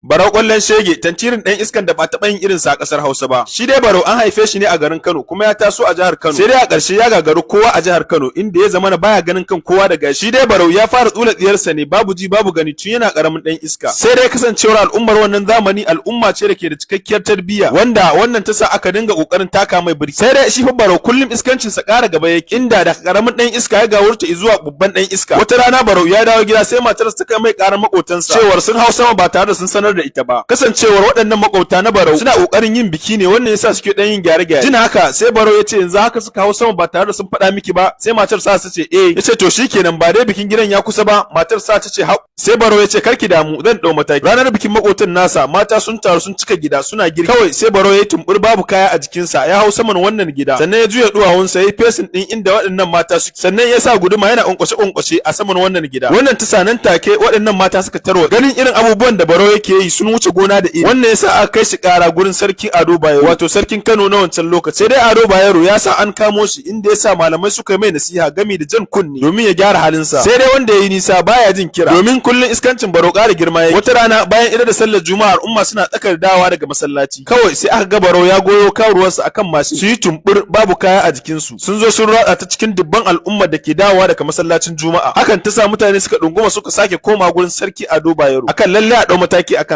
Barau ƙwallon shege, tantirin ɗan iskan da ba taɓa yin irinsa a ƙasar Hausa ba. Shi dai Barau an haife shi ne a garin Kano kuma ya taso a jihar Kano. Sai dai a ƙarshe ya gagaru kowa a jihar Kano, inda ya zamana baya ganin kan kowa da gashi. Shi dai Barau ya fara tsula tsiyarsa ne babu ji babu gani tun yana ƙaramin ɗan iska. Sai dai kasancewar al'ummar wannan zamani al'umma ce da ke da cikakkiyar tarbiyya, wanda wannan ta sa aka dinga ƙoƙarin taka mai birki. Sai dai shi fa Barau kullum iskancinsa ƙara gaba yake, inda da ƙaramin ɗan iska ya gawurta zuwa babban ɗan iska. Wata rana Barau ya dawo gida, sai matarsa ta kai mai ƙarar maƙotansa cewar sun hau sama ba tare da sun sanar da ita ba. Kasancewar waɗannan makwabta na Barau suna ƙoƙarin yin biki ne, wannan yasa suke ɗan yin gyare-gyare. Jin haka, sai Barau ya ce, "Yanzu haka suka hau sama ba tare da sun faɗa miki ba?" Sai matar sa ta ce, "Eh." Ya ce, "To shikenan, ba dai bikin gidan ya kusa ba?" Matar sa ta ce, "Hau." Sai Barau ya ce, "Karki damu, zan ɗau mataki." Ranar bikin makwabtan nasa, mata sun taru sun cika gida suna girki. Kawai sai Barau ya tumbur babu kaya a jikinsa, ya hau saman wannan gida, sannan ya juya duwawunsa ya yi facing ɗin inda waɗannan mata suke, sannan ya sa guduma yana ƙwanƙwashe-ƙwanƙwashe a saman wannan gida. Wannan ta nan take waɗannan mata suka tarwa ganin irin abubuwan da Barau yake yi sun wuce gona da iri. Wannan yasa aka kai shi ƙara gurin Sarki Ado Bayero, wato sarkin Kano na wancan lokaci. Sai dai Ado Bayero ya sa an kamo shi, inda ya sa malamai suka yi mai nasiha gami da jan kunni domin ya gyara halinsa. Sai dai wanda ya yi nisa baya jin kira, domin kullum iskancin Barau ƙara girma yake. Wata rana bayan idar da sallar Juma'a, al'umma suna tsakar dawa daga masallaci, kawai sai aka ga Barau ya goyo karuwarsa akan mashin, su yi tumbur babu kaya a jikinsu, sun zo sun ratsa ta cikin dubban al'ummar da ke dawowa daga masallacin Juma'a. Hakan ta sa mutane suka ɗunguma suka sake koma gurin Sarki Ado Bayero akan lalle a ɗau mataki akan